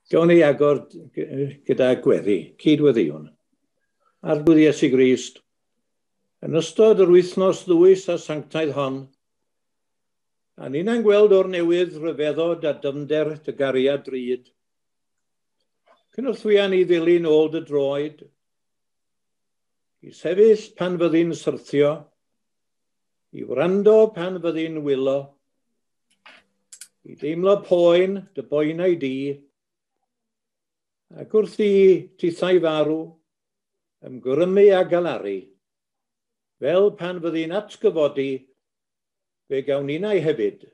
Gawn ni agor gyda gweddi, cydweddïwn. Arglwydd Iesu Grist, yn ystod yr wythnos ddwys a sanctaidd hon, a ninnau'n gweld o'r newydd ryfeddod a dyfnder dy gariad drud, cynorthwya ni ddilyn ôl dy droed, i sefyll pan fyddi'n syrthio, i wrando pan fyddi'n wylo, i deimlo poen dy boenau di, ac wrth i tithau farw, ymgrymu a galaru, fel pan fyddi'n atgyfodi, fe gawn ninnau hefyd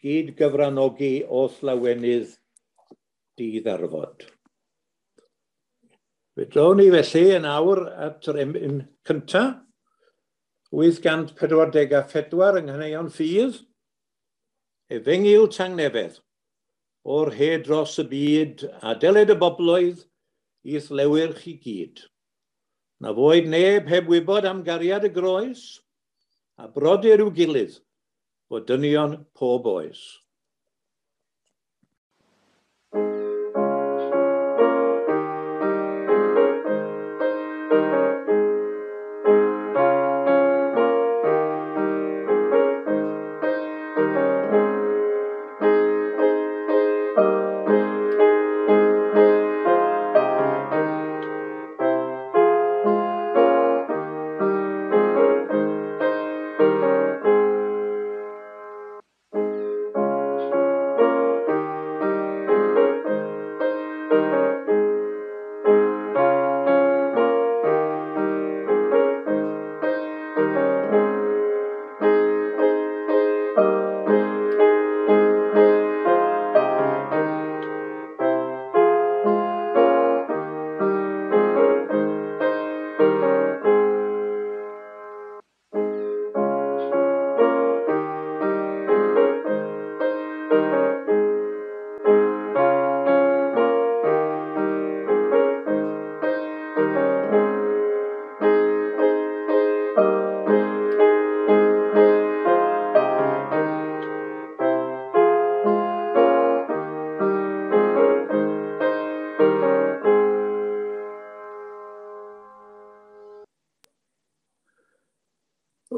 gyd gyfranogi o'th lawenydd di-ddarfod. Fe drown ni felly yn awr at yr emyn cyntaf, 844 yng Nghaneuon Ffydd, Efengyl Tangnefedd, o'r hed dros y byd a deled y bobloedd i'th lewyrch i gyd. Na foed neb heb wybod am gariad y groes, a brodyr i'w gilydd, fod dynion pob oes.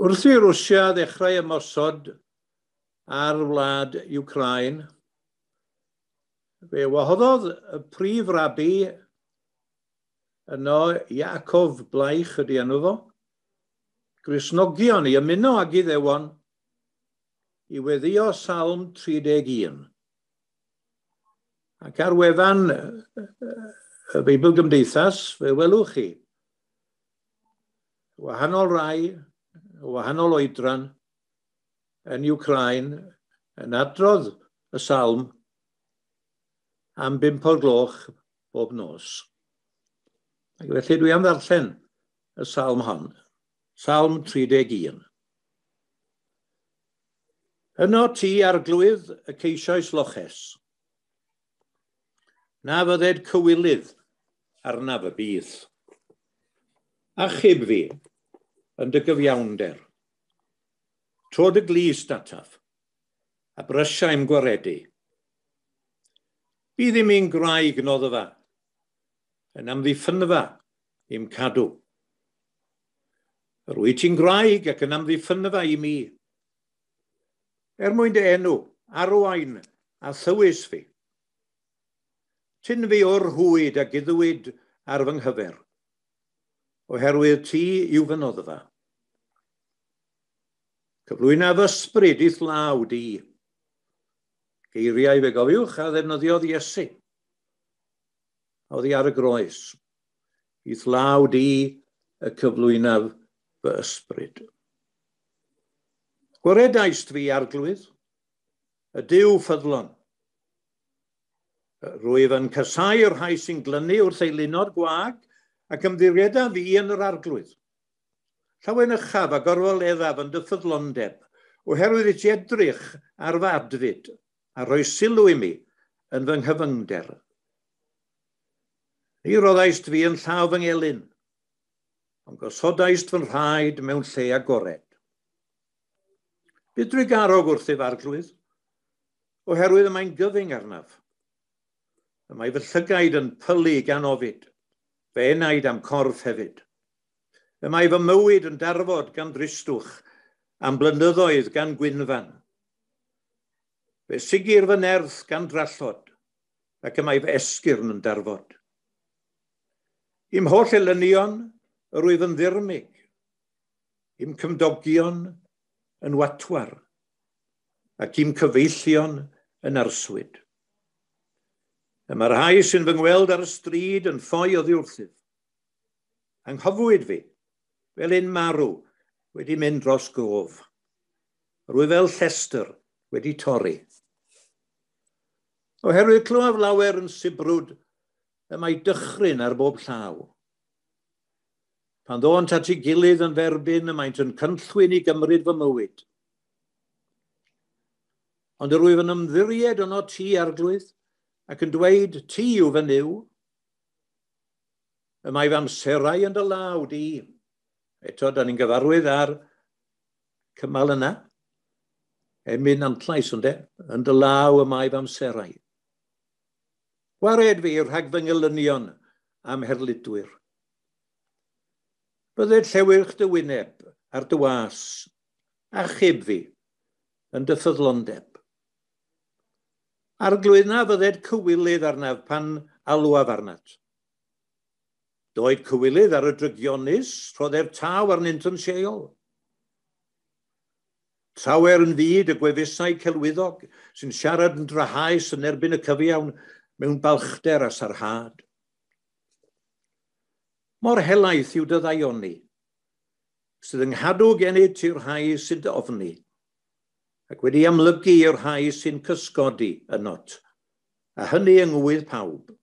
Wrth i Rwsia ddechrau ymosod ar wlad Ukraine, fe wahoddodd y prif rabi yno, Yaakov Bleich ydy enw fo, Gristnogion i ymuno ag Iddewon i weddio Salm 31. Ac ar wefan y Beibl Gymdeithas, fe welwch chi wahanol rai, wahanol oedran yn Ukraine yn adrodd y salm am 5 o'r gloch bob nos. Ac felly dwi am ddarllen y salm hon, Salm 31. Yno ti, Arglwydd, y ceisiais loches. Na fydded cywilydd arnaf y bydd. Achub fi yn dy gyfiawnder. Tro dy glust ataf, a brysiau'm gwaredu. Bydd i mi'n gwraig noddfa, yn amddiffynfa i'm cadw. Yr wyt ti'n gwraig ac yn amddiffynfa i mi. Er mwyn dy enw, arwain a thywys fi. Tyn fi o'r rhwyd a guddwyd ar fy nghyfer, oherwydd ti yw fy noddfa. Cyflwynaf ysbryd i'th law di. Geiriau fe gofiwch a ddefnyddiodd Iesu oddi ar y groes. I'th law di y cyflwynaf fy ysbryd. Gwaredaist fi, Arglwydd, y Duw ffyddlon. Rwyf yn casáu'r rhai sy'n glynu wrth eilunod gwag ac ymddiriedaf fi yn yr Arglwydd. Llawenychaf a gorfoleddaf yn dy ffyddlondeb, oherwydd i ti edrych ar fy adfyd a rhoi sylw i mi yn fy nghyfyngder. Ni roddaist fi yn llaw fy ngelyn, ond gosodaist fy nhraed mewn lle agored. Bydd drugarog wrthyf, Arglwydd, oherwydd y mae'n gyfyng arnaf. Y mae fy llygaid yn pylu gan ofid, fy enaid a'm corff hefyd. Y mae fy mywyd yn darfod gan dristwch, am blynyddoedd gan gwynfan. Fe sigir fy nerth gan drallod, ac y mae fy esgyrn yn darfod. I'm holl elynion, yr wyf yn ddirmyg, i'm cymdogion yn watwar, ac i'm cyfeillion yn arswyd. Y mae'r rhai sy'n fy ngweld ar y stryd yn ffoi oddi wrthyf. Anghofwyd fi, fel un marw, wedi mynd dros gof. Rwy fel llestr wedi torri. Oherwydd clywaf lawer yn sibrwd, y mae dychryn ar bob llaw. Pan ddônt at ei gilydd yn ferbyn, y maent yn cynllwyn i gymryd fy mywyd. Ond yr wyf yn ymddiried yno ti, Arglwydd, ac yn dweud, ti yw fy Nuw. Y mae fy amserau yn dy law di. Eto, da ni'n gyfarwydd ar cymal yna. Emyn antlais, ynde? Yn dy law y mae fy amserau. Gwared fi rhag fy ngelynion am herlidwyr. Bydded llewyrch dy wyneb ar dy was, achub fi yn dy ffyddlondeb. Arglwydd na fydded cywilydd arnaf pan alwaf arnat. Doed cywilydd ar y drygionus, rhodder taw arnynt yn Sheol. Trawer yn fyd y gwefusau celwyddog sy'n siarad yn drahaus yn erbyn y cyfiawn mewn balchder a sarhad. Mor helaeth yw dy ddaioni, sydd yng nghadw gennyt i'r rhai sy'n dy ofni, ac wedi amlygu i'r rhai sy'n cysgodi ynot, a hynny yng ngwydd pawb.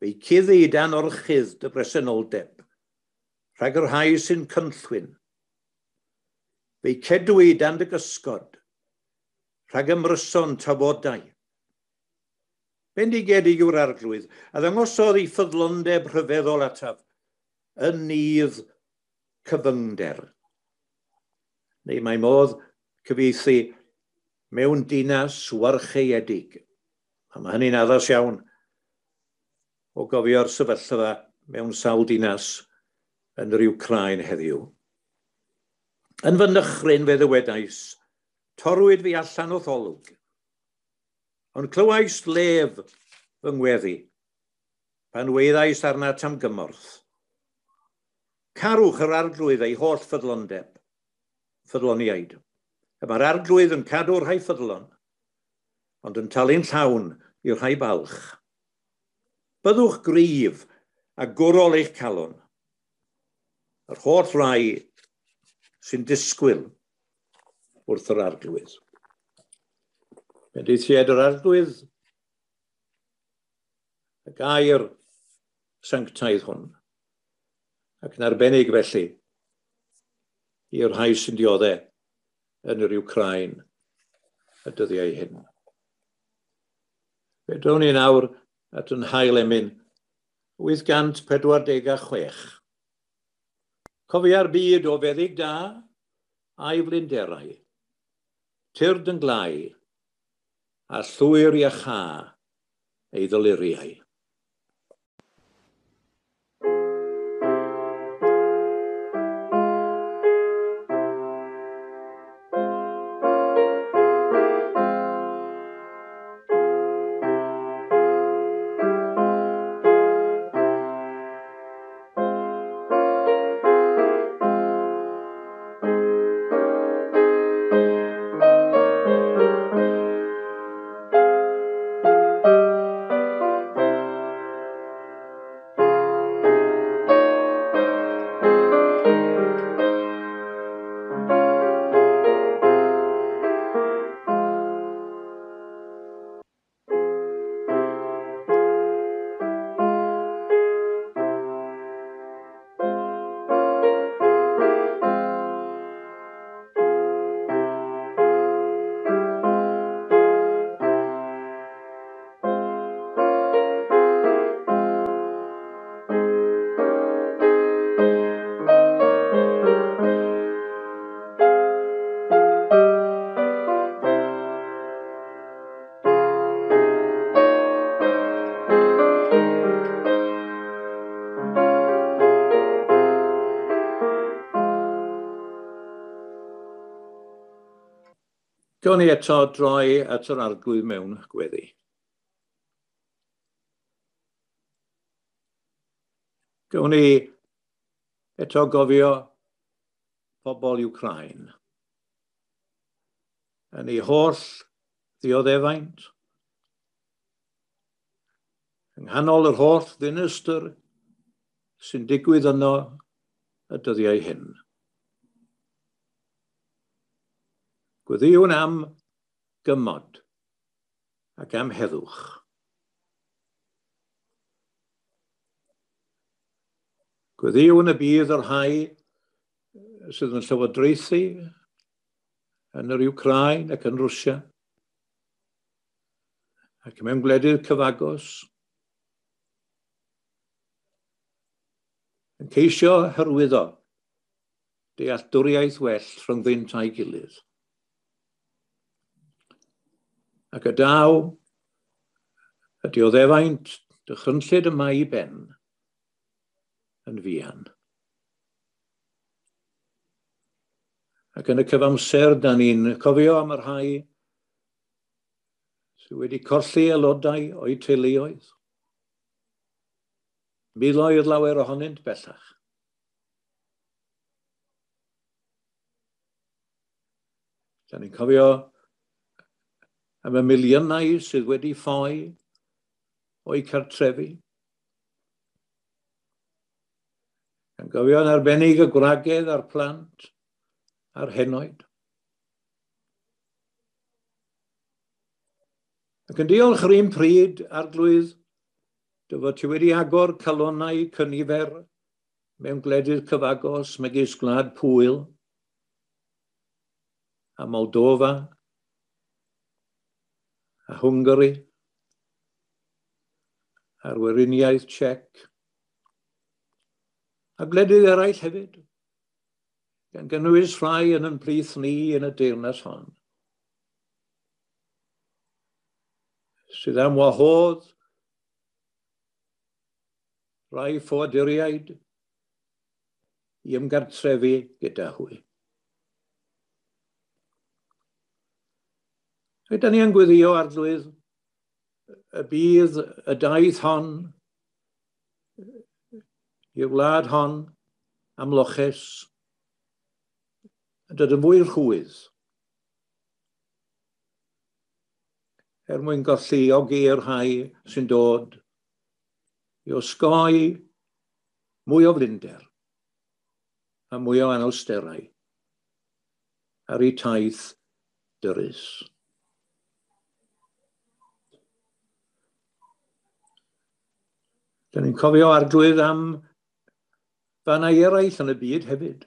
Fe'i cuddi dan orchudd dy bresenoldeb, rhag y rhai sy'n cynllwyn. Fe'i cedwi dan dy gysgod, rhag ymryson tafodau. Bendigedig yw'r Arglwydd, a ddangosodd ei ffyddlondeb rhyfeddol ataf yn nydd cyfyngder. Neu mae modd cyfieithu mewn dinas warcheiedig. A mae hynny'n addas iawn o gofio'r sefyllfa mewn sawl dinas yn yr Wcráin heddiw. Yn fy nychryn fe ddywedais, torrwyd fi allan o'th olwg. Ond clywais lef fy ngweddi, pan weddais arnat am gymorth. Carwch yr Arglwydd ei holl ffyddlondeb, ffyddloniaid. Y mae'r Arglwydd yn cadw'r rhai ffyddlon, ond yn talu'n llawn i'r rhai balch. Byddwch gryf a gwrol eich calon, yr holl rai sy'n disgwyl wrth yr Arglwydd. Bendithiad yr Arglwydd, y gair sanctaidd hwn, ac yn arbennig felly i'r rhai sy'n dioddef yn yr Wcráin y dyddiau hyn. Fe drown ni nawr at yn hail emyn 846. Cofia'r byd o feddyg da a'i flinderau, tyrd yn glau, a llwyr iachâ ei ddoluriau. Gawn ni eto droi at yr Arglwydd mewn gweddi. Gawn ni eto gofio pobl Wcráin yn ei holl ddioddefaint, yng nghanol yr holl ddinistr sy'n digwydd yno y dyddiau hyn. Gweddïwn am gymod ac am heddwch. Gweddïwn y bydd y rhai sydd yn llywodraethu yn yr Wcráin ac yn Rwsia ac mewn gwledydd cyfagos yn ceisio hyrwyddo dealltwriaeth well rhyngddynt a'i gilydd. Ac y daw y dioddefaint dychrynllyd yma i ben yn fuan. Ac yn y cyfamser, da ni'n cofio am y rhai sydd wedi colli aelodau o'u teuluoedd. Miloedd lawer ohonynt bellach. Da ni'n cofio am y miliynau sydd wedi ffoi o'u cartrefi. Gan gofio yn arbennig y gwragedd a'r plant a'r henoed. Ac yn diolch yr un pryd, Arglwydd, dy fod ti wedi agor calonnau cynifer mewn gwledydd cyfagos megis Gwlad Pwyl a Moldova a Hwngari a'r Weriniaeth Czech a gwledydd eraill hefyd, gan gynnwys rhai yn ein plith ni yn y deyrnas hon, sydd am wahodd rhai ffoaduriaid i ymgartrefu gyda hwy. Rydyn ni yn gweddio, Arglwydd, y bydd y daith hon i'r wlad hon am loches yn dod yn fwy rhwydd er mwyn galluogi'r rhai sy'n dod i osgoi mwy o flinder a mwy o anawsterau ar eu taith dyrys. Dyn ni'n cofio, Arglwydd, am fannau eraill yn y byd hefyd,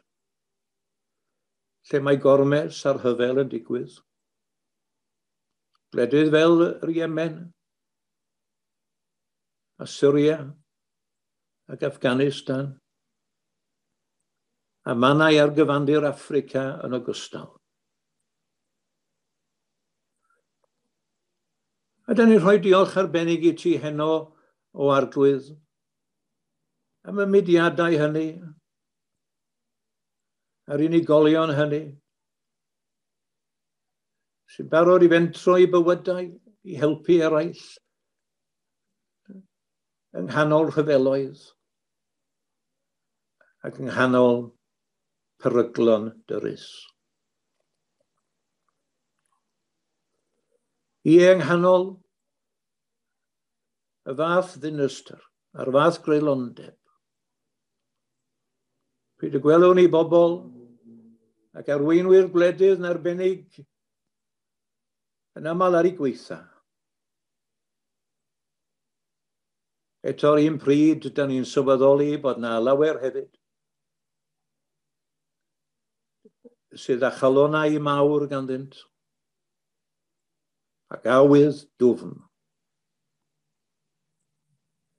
lle mae gormes a'r rhyfel yn digwydd. Gwledydd fel yr Yemen, a Syria, ac Afghanistan, a mannau ar gyfandir Affrica yn ogystal. A dyn ni'n rhoi diolch arbennig i ti heno, o Arglwydd, am y mudiadau hynny, a'r unigolion hynny, sy'n barod i fentro i bywydau, i helpu eraill, yng nghanol rhyfeloedd ac yng nghanol peryglon dyrys. Ie, yng nghanol y fath ddinistr a'r fath greulondeb, pryd y gwelwn ni bobl ac arweinwyr gwledydd yn arbennig yn aml ar eu gwaetha. Eto'r un pryd, da ni'n sylweddoli bod na lawer hefyd sydd â chalonnau mawr ganddynt ac awydd dwfn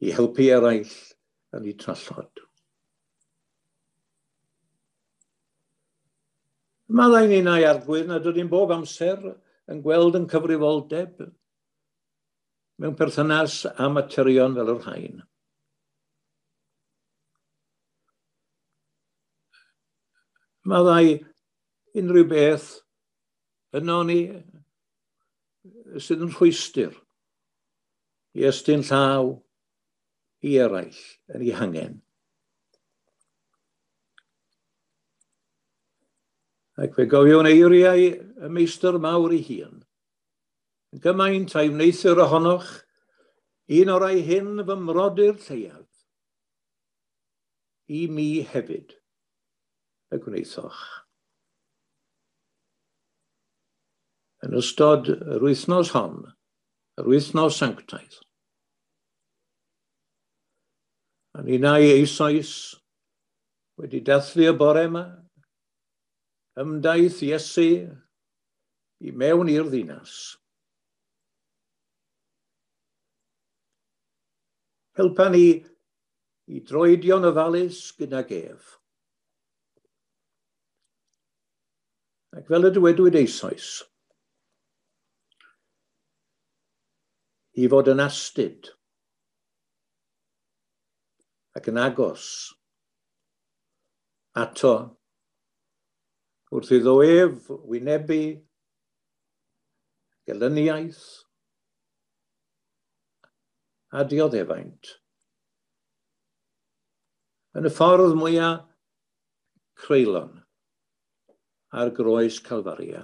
i helpu eraill yn eu trallod. Maddau ninnau, Arglwydd, nad ydym bob amser yn gweld yn cyfrifoldeb mewn perthynas â materion fel y rhain. Maddau unrhyw beth yno ni sydd yn rhwystr i estyn llaw i eraill yn eu hangen. Ac fe gofiwn eiriau y meistr mawr ei hun. Gymaint a'i wneuthur ohonoch, un o'r rai hyn fy mrodyr lleiaf, i mi hefyd y gwnaethoch. Yn ystod yr wythnos hon, yr wythnos sanctaidd, a ninnau eisoes wedi dathlu y bore yma, ymdaith Iesu i mewn i'r ddinas. Helpa ni i droedio'n ofalus gydag ef. Ac fel y dywedwyd eisoes, i fod yn astud ac yn agos ato wrth iddo ef wynebu gelyniaeth a dioddefaint yn y ffordd mwyaf creulon ar groes Calfaria.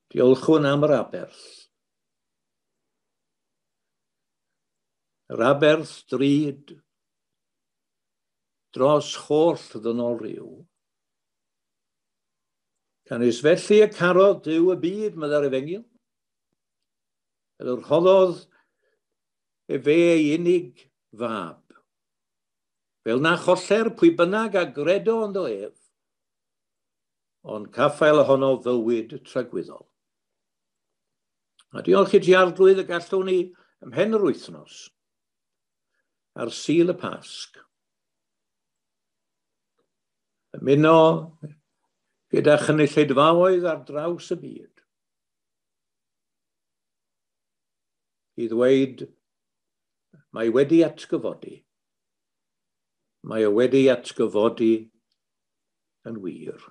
Diolchwn am yr aberth. Yr aberth drud dros holl ddynol ryw. Canys felly y carodd Duw y byd, meddai'r Efengyl. Fel y rhoddodd efe ei unig fab. Fel na choller pwy bynnag a gredo ynddo ef, ond caffael ohono fywyd tragwyddol. A diolch i ti, Arglwydd, y gallwn ni ymhen yr wythnos ar Sul y Pasg ymuno gyda chynulleidfaoedd ar draws y byd i ddweud mae wedi atgyfodi. Mae o wedi atgyfodi yn wir.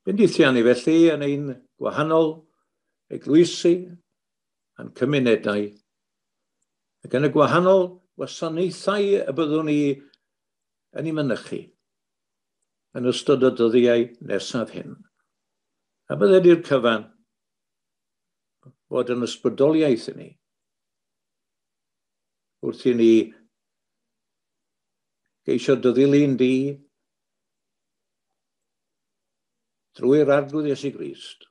Bendithian ni felly yn ein gwahanol eglwysi a'n cymunedau ac yn y gwahanol wasanaethau y byddwn ni yn ei mynychu yn ystod y dyddiau nesaf hyn. A bydded i'r cyfan fod yn ysbrydoliaeth i ni wrth i ni geisio dy ddilyn di drwy'r Arglwydd Iesu Grist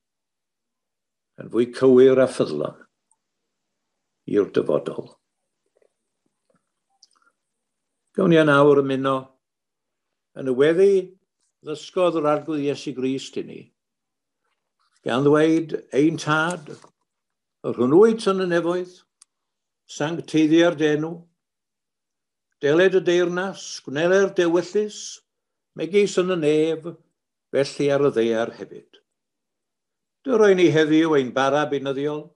yn fwy cywir a ffyddlon i'r dyfodol. Gawn ni yn awr ymuno yn y weddi ddysgodd yr Arglwydd Iesu Grist i ni, gan ddweud, Ein Tad, yr hwn wyt yn y nefoedd, sancteiddier dy enw, deled y deyrnas, gwneler dy ewyllys, megis yn y nef, felly ar y ddaear hefyd. Dy roi ni heddiw ein bara beunyddiol,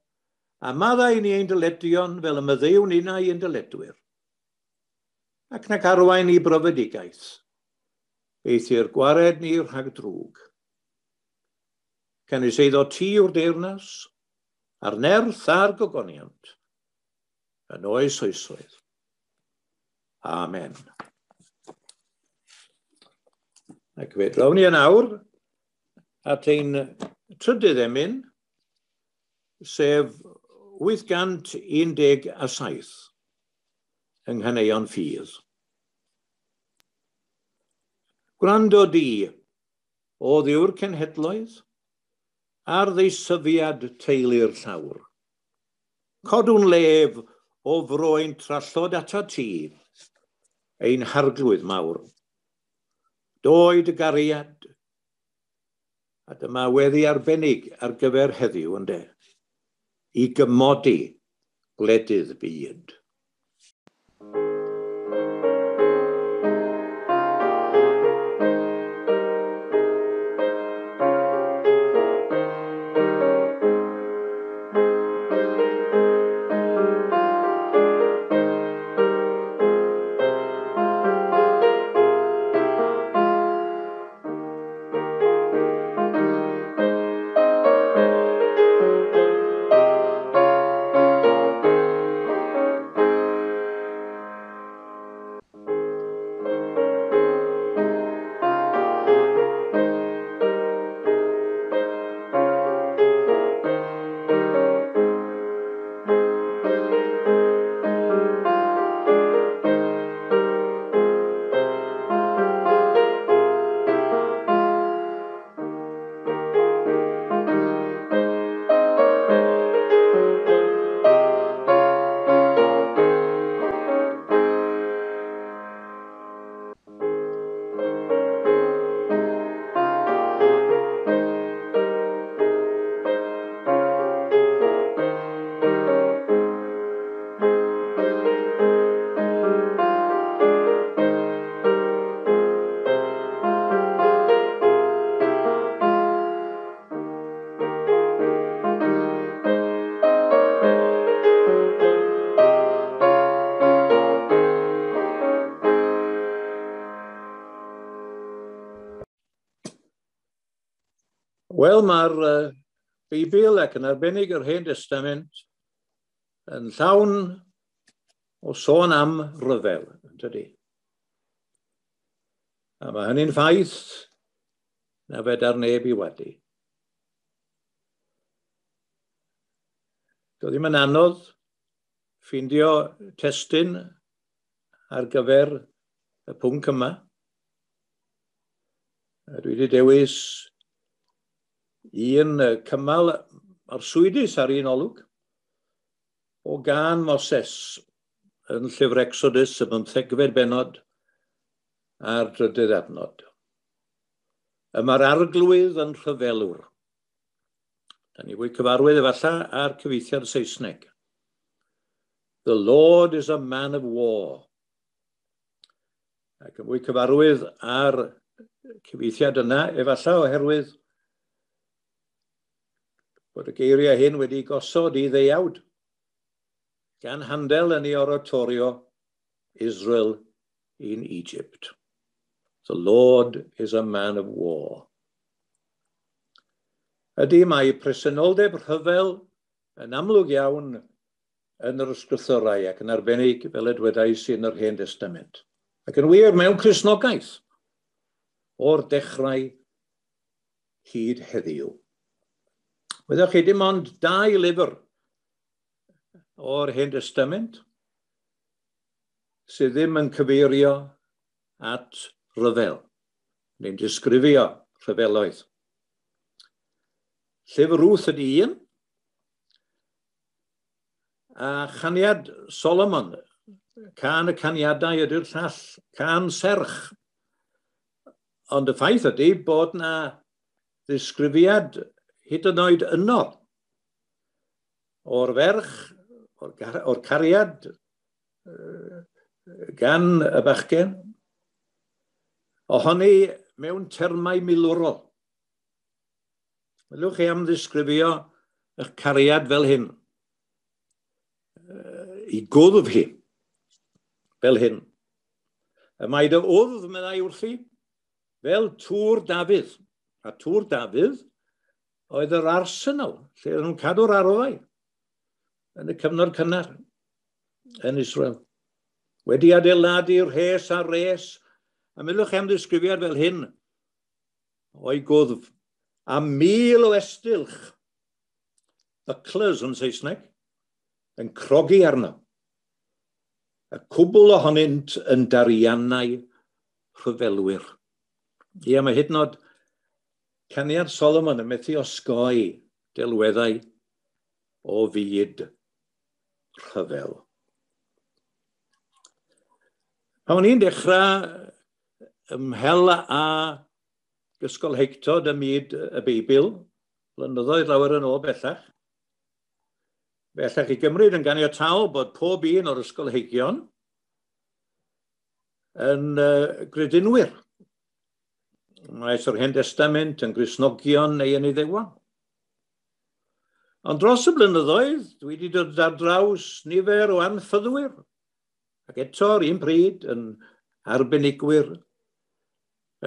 a maddau ni ein dyledion fel y maddeuwn ninnau ein dyledwyr. Ac nac arwain ni i brofedigaeth, eithr gwared ni rhag drwg. Canys eiddo ti yw'r deyrnas, a'r nerth a'r gogoniant, yn oes oesoedd. Amen. Ac fe drown ni yn awr at ein trydydd emyn, sef 817 yng Nghaneuon Ffydd. Gwrando di, o Dduw'r cenhedloedd, ar ddeisyfiad teulu'r llawr. Codwn lef o froen trallod atat ti, ein harglwydd mawr. Doed y gariad, a dyma weddi arbennig ar gyfer heddiw, ynde, i gymodi gwledydd byd. Wel, mae'r Beibl ac yn arbennig yr Hen Testament yn llawn o sôn am ryfel, yn dydy? A mae hynny'n ffaith na fedar neb i wadu. Doedd ddim yn anodd ffeindio testun ar gyfer y pwnc yma. Dwi wedi dewis un cymal arswydus ar un olwg o gân Moses yn llyfr Exodus y bymthegfed bennod a'r drydydd adnod. Y mae'r Arglwydd yn rhyfelwr. Da ni fwy cyfarwydd efallai â'r cyfieithiad Saesneg. "The Lord is a man of war." Ac yn fwy cyfarwydd â'r cyfieithiad yna, efallai oherwydd bod y geiriau hyn wedi gosod i ddeuawd gan Handel yn ei oratorio Israel in Egypt. "The Lord is a man of war." Ydy, mae presenoldeb rhyfel yn amlwg iawn yn yr ysgrythurau ac yn arbennig, fel y dwedais, yn yr Hen Testament. Ac yn wir mewn Cristnogaeth o'r dechrau hyd heddiw. Wyddoch chi, dim ond dau lyfr o'r Hen Testament sydd ddim yn cyfeirio at ryfel, neu'n disgrifio rhyfeloedd. Llyfr Ruth ydy un, a Chaniad Solomon, Cân y Caniadau, ydy'r llall, cân serch. Ond y ffaith ydy bod na ddisgrifiad hyd yn oed yno o'r ferch, o'r cariad gan y bachgen, ohoni mewn termau milwrol. Meddyliwch chi am ddisgrifio eich cariad fel hyn. I gwddf hi fel hyn. "Y mae dy wddf," meddai wrthi, "fel tŵr Dafydd." A tŵr Dafydd oedd yr arsenal, lle oedden nhw'n cadw'r arfau yn y cyfnod cynnar yn Israel. Wedi adeiladu rhes ar res, a meddyliwch am ddisgrifiad fel hyn o'i gwddf. A 1,000 o estylch, bucklers yn Saesneg, yn crogi arno. Y cwbl ohonynt yn dariannau rhyfelwyr. Ie, mae hyd yn oed Caniad Solomon yn methu osgoi delweddau o fyd rhyfel. Pan o'n i'n dechrau ymhel â ysgolheictod ym myd y Beibl, blynyddoedd lawer yn ôl bellach, fe allech chi gymryd yn ganiataol bod pob un o'r ysgolheigion yn gredinwyr. Maes o'r Hen Testament, yn Gristnogion neu yn Iddewon. Ond dros y blynyddoedd, dwi wedi dod ar draws nifer o anffyddwyr, ac eto ar un pryd yn arbenigwyr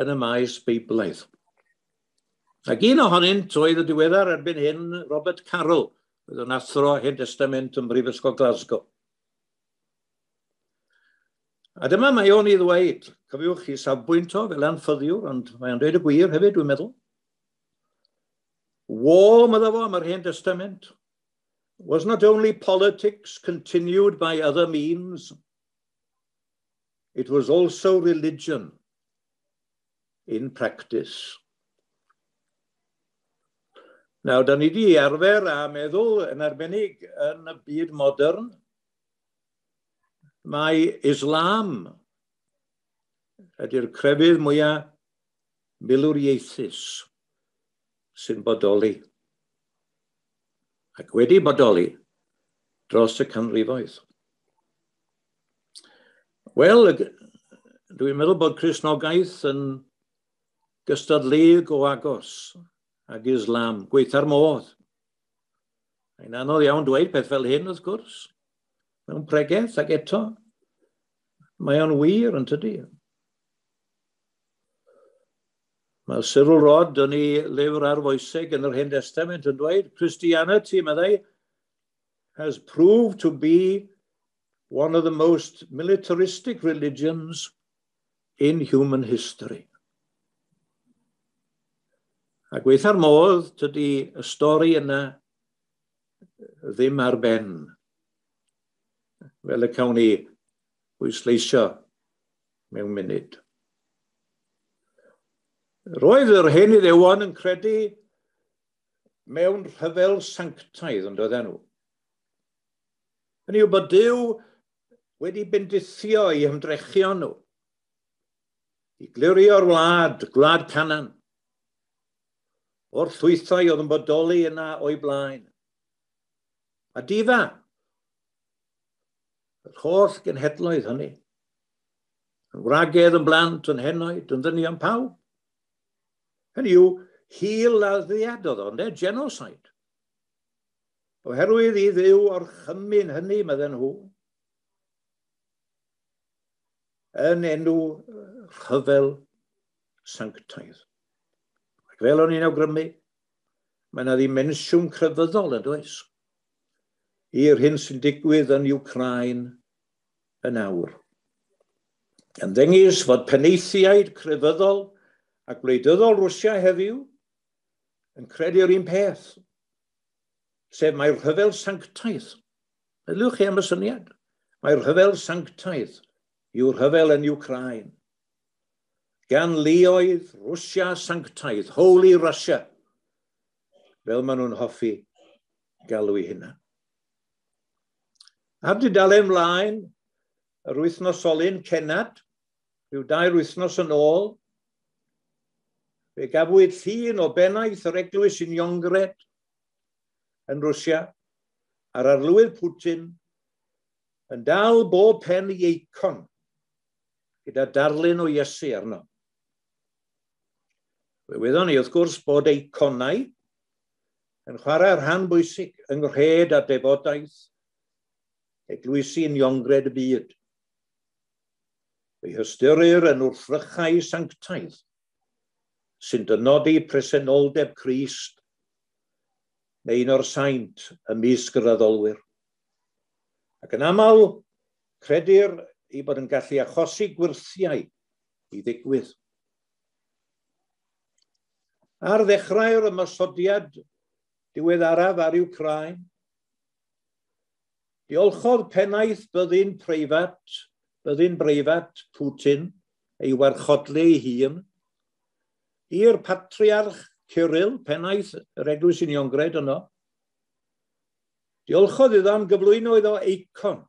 yn y maes Beiblaidd. Ac un ohonynt oedd y diweddar erbyn hyn Robert Carroll, oedd yn athro Hen Testament yn Brifysgol Glasgow. A dyma mae o'n ei ddweud, cofiwch chi safbwynt o fel anffyddiwr, ond mae o'n dweud y gwir hefyd, dwi'n meddwl. "War," medda fo am yr Hen Testament, "was not only politics continued by other means, it was also religion in practice." Nawr, da ni wedi arfer a meddwl, yn arbennig yn y byd modern, mae Islam ydy'r crefydd mwyaf milwriaethus sy'n bodoli. Ac wedi bodoli dros y canrifoedd. Wel, dwi'n meddwl bod Cristnogaeth yn gystadleuog o agos ag Islam, gweitha'r modd. Mae'n anodd iawn dweud peth fel hyn, wrth gwrs, mewn pregeth, ac eto, mae o'n wir, yn tydi? Mae Cyril Rodd yn ei lyfr ar foeseg yn yr Hen Testament yn dweud, "Christianity," meddai, "has proved to be one of the most militaristic religions in human history." A gweitha'r modd, tydi y stori yna ddim ar ben, fel y cawn ni bwysleisio mewn munud. Roedd yr hen Iddewon yn credu mewn rhyfel sanctaidd, yn doedden nhw. Hynny yw bod Duw wedi bendithio eu hymdrechion nhw i glirio'r wlad, gwlad Canaan, o'r llwythau oedd yn bodoli yna o'i blaen. A difa yr holl genhedloedd hynny. Yn wragedd, yn blant, yn henoed, yn ddynion, pawb. Hynny yw, hil-laddiad oedd o, ynde? Genocide. Oherwydd i Dduw orchymyn hynny, medden nhw, yn enw rhyfel sanctaidd. Ac fel o'n i'n awgrymu, mae yna ddimensiwn crefyddol, yn does, i'r hyn sy'n digwydd yn Wcráin yn awr. Ymddengys fod penaethiaid crefyddol a gwleidyddol Rwsia heddiw yn credu'r un peth, sef mae'r rhyfel sanctaidd. Meddyliwch chi am y syniad. Mae'r rhyfel sanctaidd yw'r rhyfel yn Wcráin. Gan luoedd Rwsia sanctaidd, Holy Russia, fel maen nhw'n hoffi galw eu hunain. Ar dudalen mlaen, yr wythnosolyn Cennad, rhyw 2 wythnos yn ôl, fe gafwyd llun o bennaeth yr Eglwys Uniongred yn Rwsia a'r arlywydd Putin yn dal bob pen i eicon gyda darlun o Iesu arno. Fe wyddon ni, wrth gwrs, bod eiconau yn chwarae rhan bwysig yng nghred a defodaeth eglwysi uniongred y byd. Fe'i hystyrir yn wrthrychau sanctaidd sy'n dynodi presenoldeb Crist neu un o'r saint ymysg yr addolwyr. Ac yn aml, credir ei bod yn gallu achosi gwyrthiau i ddigwydd. Ar ddechrau'r ymosodiad diweddaraf ar Wcráin, diolchodd pennaeth byddin breifat Putin, ei warchodlu ei hun, i'r patriarch Cyril, pennaeth yr Eglwys Uniongred yno. Diolchodd iddo am gyflwyno iddo eicon,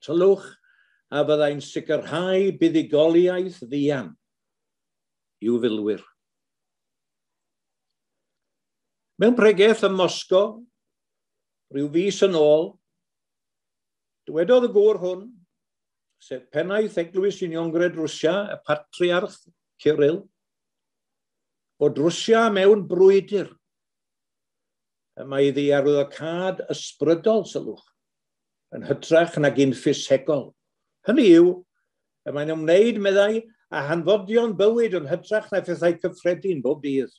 sylwch, a fyddai'n sicrhau buddugoliaeth fuan i'w filwyr. Mewn pregeth ym Moscow, rhyw fis yn ôl, dywedodd y gŵr hwn, sef pennaeth Eglwys Uniongred Rwsia, y patriarch Cyril, bod Rwsia mewn brwydr. Y mae iddi arwyddocâd ysbrydol, sylwch, yn hytrach nag un ffisegol. Hynny yw, y mae'n ymwneud, meddai, â hanfodion bywyd yn hytrach na phethau cyffredin bob dydd.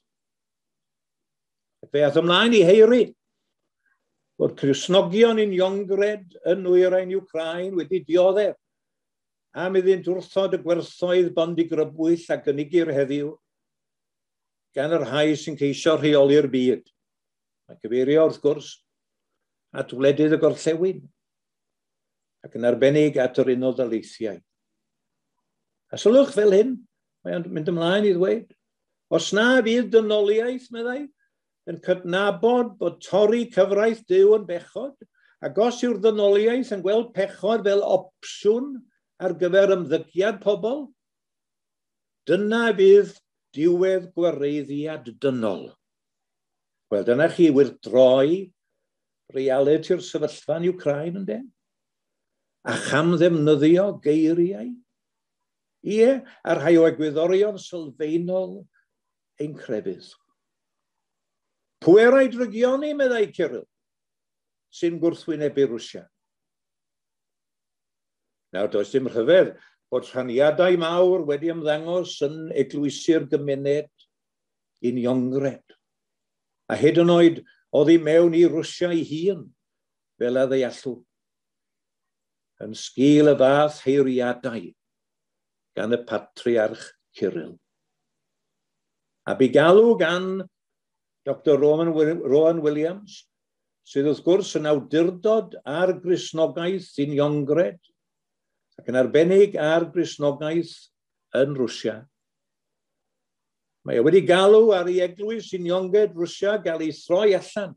Ac fe aeth ymlaen i haeru bod Cristnogion uniongred yn nwyrain Wcráin wedi dioddef am iddynt wrthod y gwerthoedd bondigrybwyll a gynigir heddiw gan y rhai sy'n ceisio rheoli'r byd. Mae'n cyfeirio, wrth gwrs, at wledydd y gorllewin ac yn arbennig at yr Unol Daleithiau. A sylwch fel hyn, mae'n mynd ymlaen i ddweud, os na fydd dynoliaeth, meddai, yn cydnabod bod torri cyfraith Duw yn bechod, ac os yw'r ddynoliaeth yn gweld pechod fel opsiwn ar gyfer ymddygiad pobl, dyna fydd diwedd gwareiddiad dynol. Wel, dyna chi wyrdroi realiti'r sefyllfa yn Wcráin, ynde? A cham ddefnyddio geiriau. Ie, a rhai o egwyddorion sylfaenol ein crefydd. Pwerau drygioni, meddai Cyril, sy'n gwrthwynebu Rwsia. Nawr, does dim rhyfedd bod rhaniadau mawr wedi ymddangos yn eglwysi'r gymuned uniongred, a hyd yn oed oddi mewn i Rwsia ei hun, fel a ddeallwn, yn sgil y fath heiriadau gan y Patriarch Cyril. A bu galw gan Dr Rowan Williams, sydd wrth gwrs yn awdurdod ar Gristnogaeth uniongred, ac yn arbennig ar Gristnogaeth yn Rwsia. Mae e wedi galw ar ei eglwys uniongred Rwsia gael ei throi allan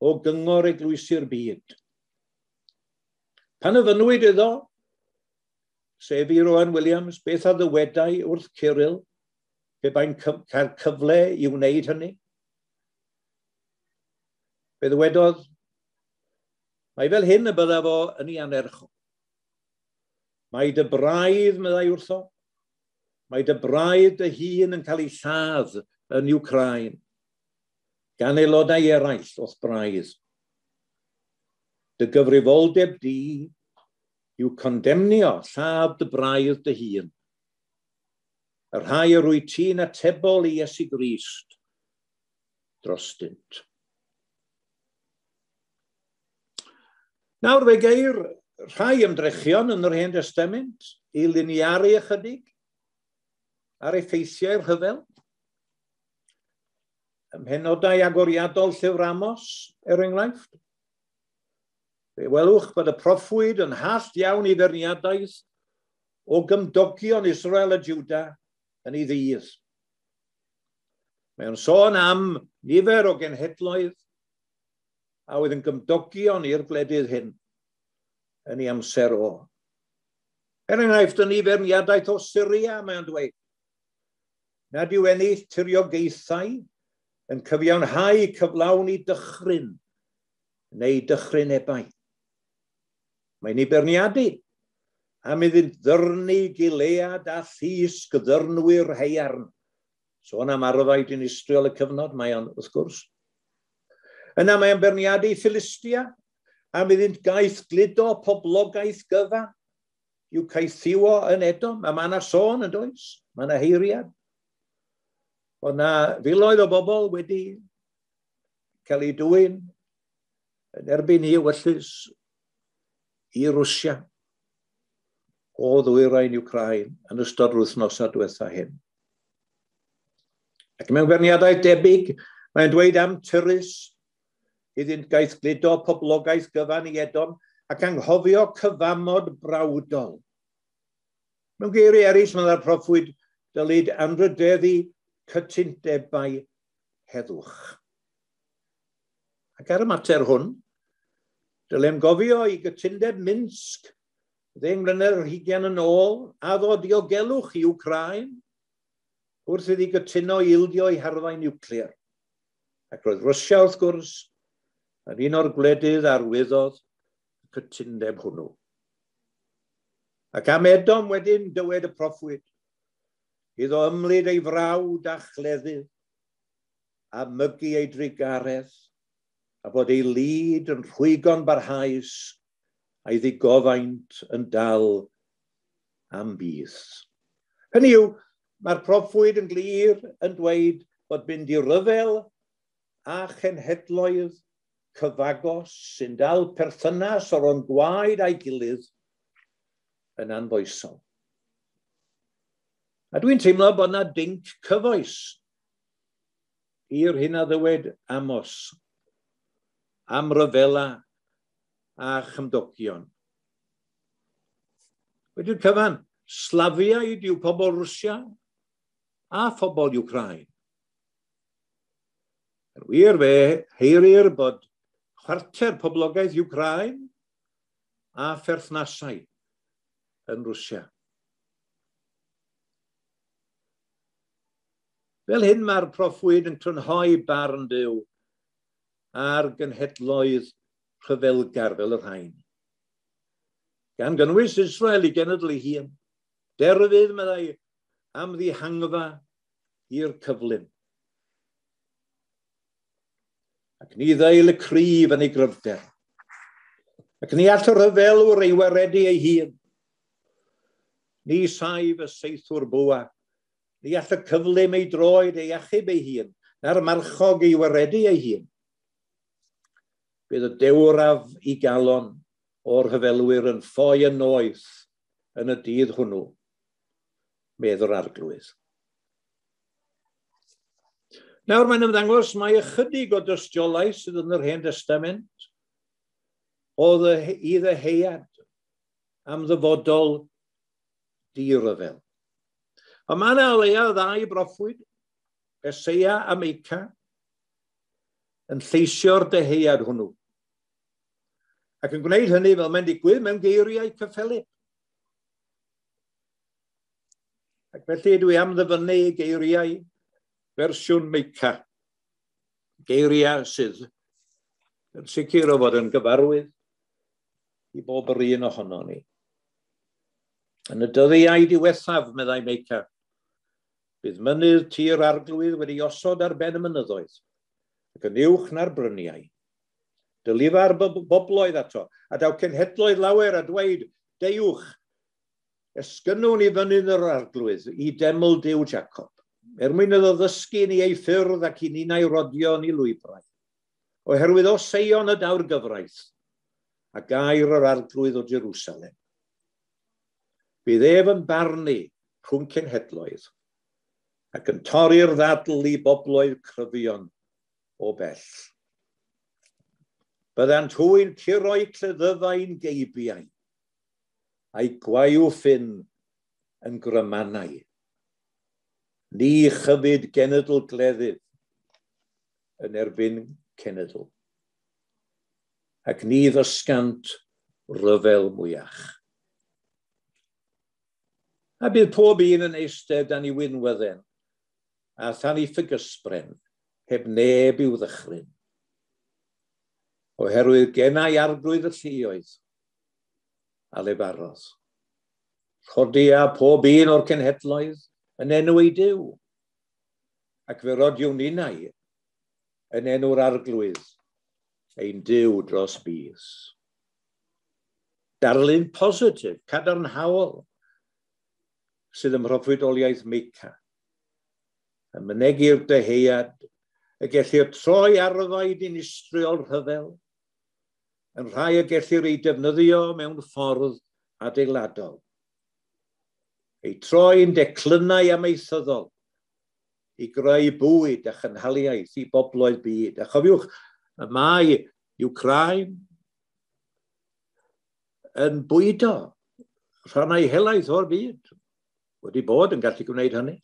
o gyngor eglwysi'r byd. Pan ofynnwyd iddo, sef i Rowan Williams, beth a ddywedai wrth Cyril, pe bai'n cael cyfle i wneud hynny? Fe ddywedodd, mae fel hyn y byddaf o yn ei anerch o. Mae dy braidd, meddai wrtho, mae dy braidd dy hun yn cael ei lladd yn Wcráin gan aelodau eraill o'th braidd. Dy gyfrifoldeb di yw condemnio lladd dy braidd dy hun, y rhai yr wyt ti'n atebol i Iesu Grist drostynt. Nawr fe geir rhai ymdrechion yn yr Hen Destament i liniaru ychydig ar effeithiau'r rhyfel. Ym mhenodau agoriadol llyfr Amos, er enghraifft, fe welwch bod y proffwyd yn hallt iawn i feirniadaeth o gymdogion Israel a Juda yn ei ddydd. Mae o'n sôn am nifer o genhedloedd a oedd yn gymdogion i'r gwledydd hyn yn ei amser o. Er enghraifft, yn ei feirniadaeth o Syria, mae o'n dweud nad yw ennill tiriogaethau yn cyfiawnhau cyflawni dychryn neu dychrynebau. Mae'n ei beirniadu am iddynt ddyrnu Gilead a llusg ddyrnwyr haearn. Sôn am arfau dinistriol y cyfnod, mae o'n, wrth gwrs. Yna mae o'n beirniadu Philistia am iddynt gaeth gludo poblogaeth gyfa i'w caethiwo yn Edom. A mae yna sôn yn does? Mae yna heiriad. Bod yna filoedd o bobl wedi cael eu dwyn yn erbyn i ewyllys i Rwsia o ddwyrain Wcráin yn ystod yr wythnosau diwetha hyn. Ac mewn beirniadaeth debyg, mae'n dweud am Tyrus iddynt gaeth gludo poblogaeth gyfan i Edom ac anghofio cyfamod brawdol. Mewn geiriau eraill, mae'r proffwyd dylid anrhydeddu cytundebau heddwch. Ac ar y mater hwn, dylem gofio i gytundeb Minsk 10 mlynedd ar hugain yn ôl addo diogelwch i Wcráin wrth iddi gytuno i ildio ei harfau niwclear. Ac roedd Rwsia, wrth gwrs, yn un o'r gwledydd arwyddodd y cytundeb hwnnw. Ac am Edom wedyn dywed y proffwyd, iddo ymlid ei frawd a chleddyf, a mygu ei drugaredd, a bod ei lid yn rhwygo'n barhaus, a'i ddigofaint yn dal am byth. Hynny yw, mae'r proffwyd yn glir yn dweud bod mynd i ryfel a chenhedloedd cyfagos sy'n dal perthynas o'r ond gwaed a'i gilydd yn anfoesol. A dwi'n teimlo bod yna dinc cyfoes i'r hyn a ddywed Amos am ryfela a chymdogion. Wedi'r cyfan, Slafiaid yw pobl Rwsia a phobl Wcráin. Yn wir, fe heirir bod chwarter poblogaeth Wcráin a pherthnasau yn Rwsia. Fel hyn mae'r proffwyd yn crynhoi barn Duw ar genhedloedd rhyfelgar fel y rhain. Gan gynnwys Israel i genedl ei hun, derfydd, meddai, am ddihangfa i'r cyflym. Ac ni ddeil y cryf yn ei gryfder. Ac ni all y rhyfelwr ei waredu ei hun. Ni saif y seithwr bwa, ni all y cyflym ei droed ei achub ei hun, na'r marchog ei waredu ei hun. Bydd y dewraf i galon o'r rhyfelwyr yn ffoi yn noeth yn y dydd hwnnw, medd yr Arglwydd. Nawr mae'n ymddangos mai ychydig o dystiolaeth sydd yn yr Hen Destament o i ddeheuad am ddyfodol di-ryfel. Ond mae yna o leia ddau broffwyd, Eseia a Meica, yn lleisio'r deheuad hwnnw. Ac yn gwneud hynny fel mae'n digwydd mewn geiriau cyffelyb. Ac felly dwi am ddyfynnu geiriau fersiwn Meica. Geiriau sydd yn sicr o fod yn gyfarwydd i bob yr un ohono ni. Yn y dyddiau diwethaf, meddai Meica, bydd mynydd tir Arglwydd wedi osod ar ben y mynyddoedd, ac yn uwch na'r bryniau. Dylifa'r bobloedd ato, a daw cenhedloedd lawer a dweud, deuwch, esgynnwn i fynydd yr Arglwydd, i deml Duw Jacob, er mwyn iddo ddysgu ni ei ffyrdd ac i ninnau rodio ni lwybrau. Oherwydd o Seion y daw'r gyfraith, a gair yr Arglwydd o Jerusalem. Bydd ef yn barnu rhwng cenhedloedd, ac yn torri'r ddadl i bobloedd cryfion o bell. Byddant hwy'n curo'i cleddyfau'n geibiau, a'i gwayw ffyn yn grymanau. Ni chyfyd genedl gleddyf yn erbyn cenedl, ac ni ddysgant ryfel mwyach. A bydd pob un yn eistedd dan ei winwydden a than ei ffigysbren, heb neb i'w ddychryn. Oherwydd gennau Arglwydd y lluoedd a lefarodd. Rhodia pob un o'r cenhedloedd yn enw ei Duw, ac fe rodiwn ninnau yn enw'r Arglwydd, ein Duw dros bys. Darlun positif, cadarnhaol, sydd ym mhroffwydoliaeth Meica, yn mynegi'r dyheuad y gellir troi arfau dinistriol rhyfel yn rhai y gellir ei defnyddio mewn ffordd adeiladol. Ei troi'n declynnau amaethyddol i greu bwyd a chynhaliaeth i bobloedd byd. A chofiwch, y mae Wcráin yn bwydo rhannau helaeth o'r byd wedi bod yn gallu gwneud hynny.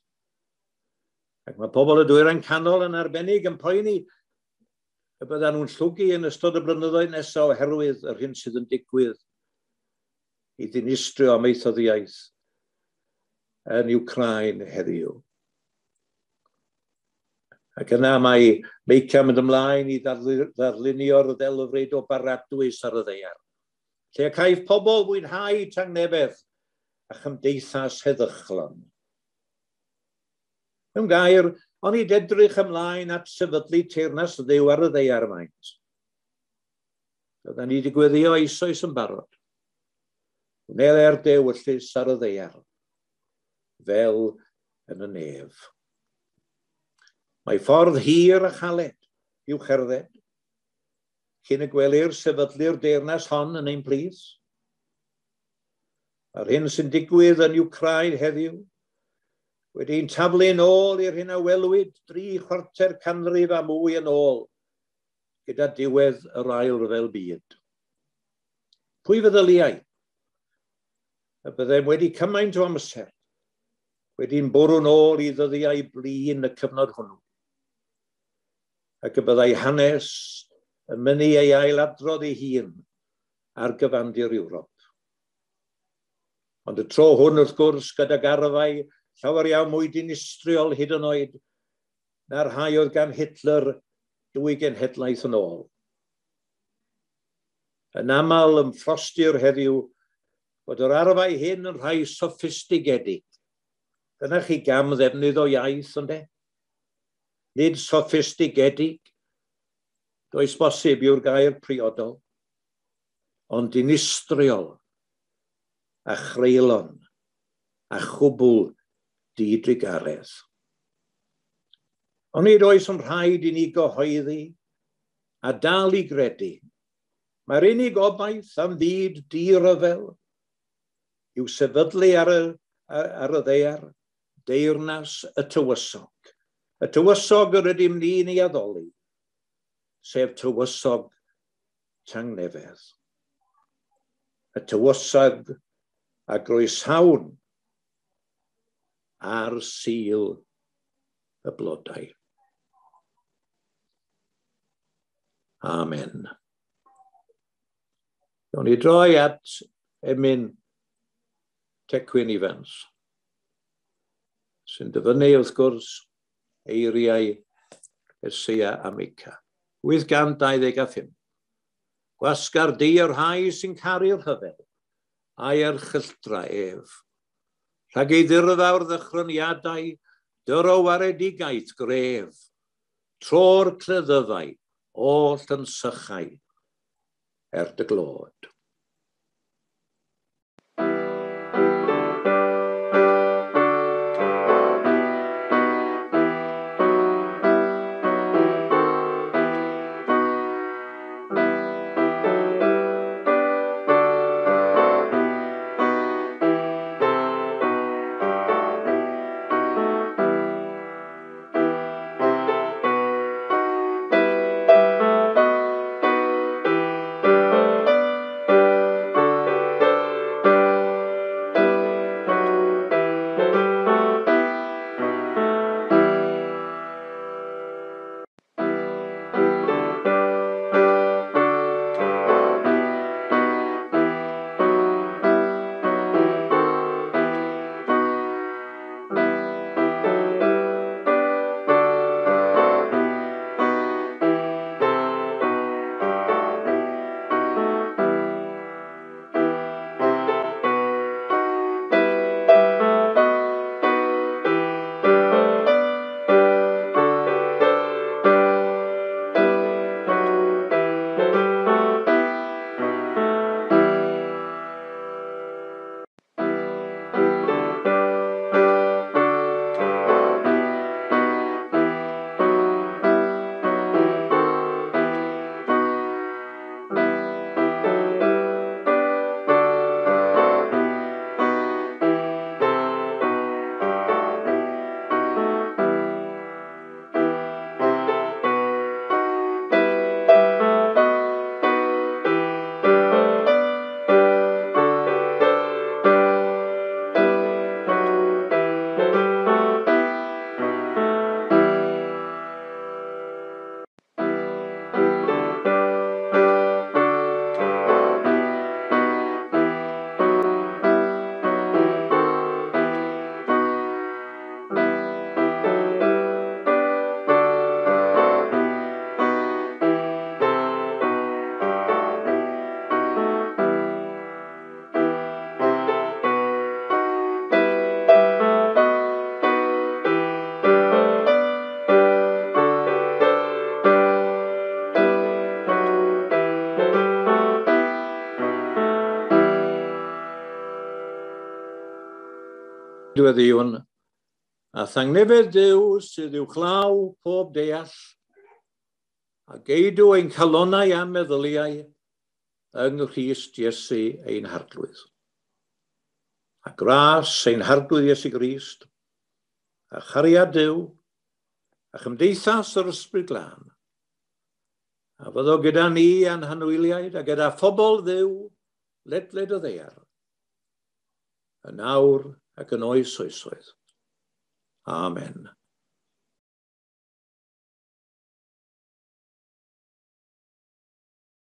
Ac mae pobl y Dwyrain Canol yn arbennig yn poeni y byddan nhw'n llwgu yn ystod y blynyddoedd nesaf oherwydd yr hyn sydd yn digwydd i ddinistrio amaethyddiaeth yn Wcráin heddiw. Ac yna mae Meica mynd ymlaen i ddarlunio'r ddelfryd o baradwys ar y ddaear, lle y caiff pobl fwynhau tangnefedd a chymdeithas heddychlon. Mewn gair, onid edrych ymlaen at sefydlu teyrnas Dduw ar y ddaear maent. Byddan ni wedi gweddio eisoes yn barod. Wneler dewyllys ar y ddaear, fel yn y nef. Mae ffordd hir a chaled i'w cherdded, cyn y gwelir sefydlu'r deyrnas hon yn ein plith. Mae'r hyn sy'n digwydd yn Wcráin heddiw wedi'n taflu'n ôl i'r hyn a welwyd 750 canrif a mwy yn ôl gyda diwedd yr Ail Ryfel Byd. Pwy feddyliai y byddem wedi cymaint o amser wedi'n bwrw'n ôl i ddyddiau blin y cyfnod hwnnw, ac y byddai hanes yn mynnu ei ailadrodd ei hun ar gyfandir Ewrop. Ond y tro hwn, wrth gwrs, gydag arfau llawer iawn mwy dinistriol hyd yn oed na'r rhai oedd gan Hitler 2 genhedlaeth yn ôl. Yn aml ymffrostir heddiw bod yr arfau hyn yn rhai soffistigedig. Dyna chi gam ddefnydd o iaith, ynde? Nid soffistigedig, does bosib yw'r gair priodol, ond dinistriol a chreulon. a chwbl didrugaredd. Ond nid oes yn rhaid i ni gyhoeddi a dal i gredu. Mae'r unig obaith am fyd di-ryfel yw sefydlu ar y ddaear deyrnas y tywysog. Y tywysog yr ydym ni'n ei addoli, sef tywysog tangnefedd. Y tywysog a groesawn ar Sul y Blodau. Amen. Gawn ni droi at emyn Tecwyn Ifans, sy'n dyfynnu wrth gwrs eiriau Eseia a Meica. 825. Gwasgar di y rhai sy'n caru'r rhyfel, a'i erchylltra ef. Rhag ei ddirfawr ddychryniadau, dyro waredigaeth gref, tro'r cleddyfau, oll yn sychau, er dy glod. Dweddïwn, a thangnefedd Duw sydd uwchlaw pob deall, a geidw ein calonnau a'n meddyliau yng Nghrist Iesu ein Harglwydd. A gras ein Harglwydd Iesu Grist, a chariad Duw, a chymdeithas yr Ysbryd Glân, a fyddo gyda ni a'n hanwyliaid a gyda phobl Dduw ledled y ddaear, yn awr ac yn oes oesoedd. Amen.